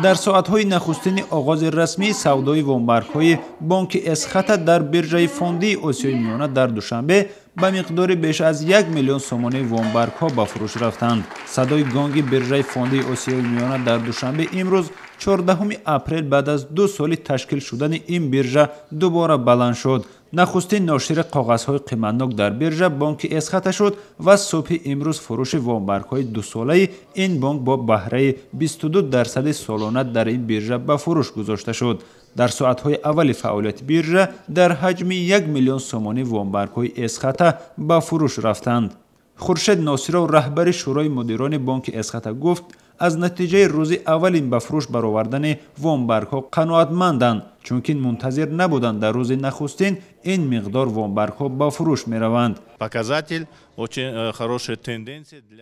Дар соатҳои нахустини оғози расмии савдои вомбаргҳои бонки Эсхата дар биржаи фондии Осиёи Миёна дар Душанбе ба миқдори беш аз 1 миллион сомонӣ вомбаргҳо ба фурӯш рафтанд. Садои гонги биржаи фондии Осиёи Миёна дар Душанбе имрӯз 14 апрел баъд аз 2 соли ташкил шудани ин биржа дубора баланд шуд. Нахустин ношири коғазҳои қиматнок дар биржа бонки Эсхата шуд ва субҳи имрӯз фурӯши вомбаргҳои дусолаи ин бонк бо баҳраи 22% солона дар ин биржа ба фурӯш гузошта шуд. Дар соатҳои аввали фаъолияти биржа дар ҳаҷми 1 миллион сомонӣ вомбаргҳои Эсхата ба фурӯш рафтанд. Хуршед Носиров, раҳбари шӯрои мудирони бонки Эсхата, гуфт аз натиҷаи рӯзи аввалин ба фурӯш баровардани вомбаргҳо қаноатманданд, чунки мунтазир набуданд дар рӯзи нахустин ин миқдор вомбаргҳо ба фурӯш мераванд.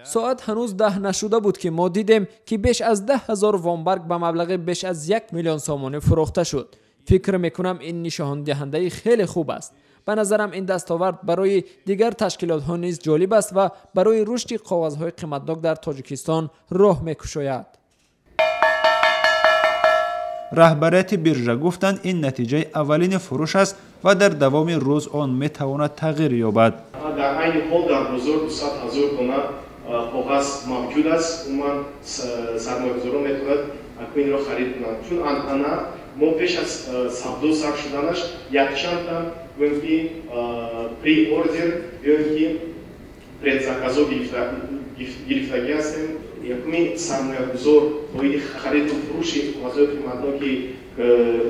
Соат ҳанӯз 10 нашуда буд, ки мо дидем, ки беш аз 10 ҳазор вомбарг ба маблағи беш аз 1 миллион сомонӣ фурӯхта шуд. Фикр мекунам, ин нишондиҳандаи хеле хуб аст. Ба назарам, ин дастовард барои дигар ташкилотҳо низ ҷолиб аст ва барои рушди коғазҳои қиматнок дар Тоҷикистон роҳ мекушояд. Раҳбарияти биржа гуфтанд, ин натиҷаи аввалини фурӯш аст ва дар давоми рӯз он метавонад тағйир ёбад. Дар айни ҳол дар бозор 200 ҳазор дона коғаз мавҷуд аст. Умуман, сармоягузорон метавонад инро харид кунанд, чун анъана мо пеш аз савдо сар шуданаш якчандта, гӯем ки, pre-order ё ин ки предзаказо гирифтагӣ ҳастем. Якуми сармоягузор оиди хариду фурӯши коғазҳои қиматноки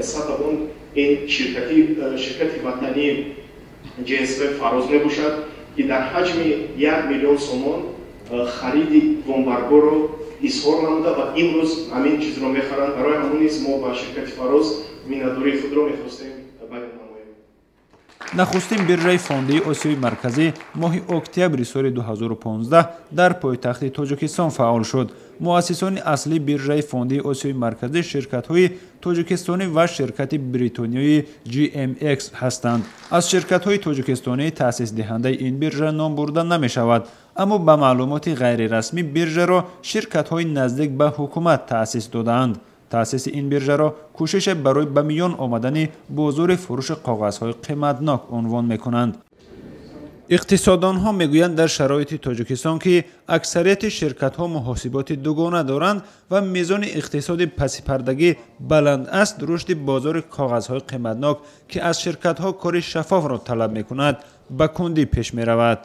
Эсхата Бонк ин ширкати ватании ҶСП Фароз мебошад, ки дар ҳаҷми 1 миллион сомон хариди вомбаргҳоро изҳор намуда ва имрӯз ҳамин чизро мехаранд. Барои ҳамон низ мо ба ширкати Фароз миннатдории худро мехостем баён намоем. Нахустин биржаи фондии Осиёи Марказӣ моҳи октябри соли 2015 дар пойтахти Тоҷикистон фаъол шуд. Муассисони аслии биржаи фондии Осиёи Марказӣ ширкатҳои тоҷикистонӣ ва ширкати бритониёи GMX ҳастанд. Аз ширкатҳои тоҷикистонӣ таъсисдиҳандаи ин биржа ном бурда намешавад, аммо ба маълумоти ғайрирасмӣ биржаро ширкатҳои наздик ба ҳукумат таъсис додаанд. Таъсиси ин биржаро кӯшише барои ба миён омадани бозори фурӯши коғазҳои қиматнок унвон мекунанд. Иқтисоддонҳо мегӯянд, дар шароити Тоҷикистон, ки аксарияти ширкатҳо муҳосиботи дугона доранд ва мизони иқтисоди пасипардагӣ баланд аст, рушди бозори коғазҳои қиматнок, ки аз ширкатҳо кори шаффофро талаб мекунад, ба кундӣ пеш меравад.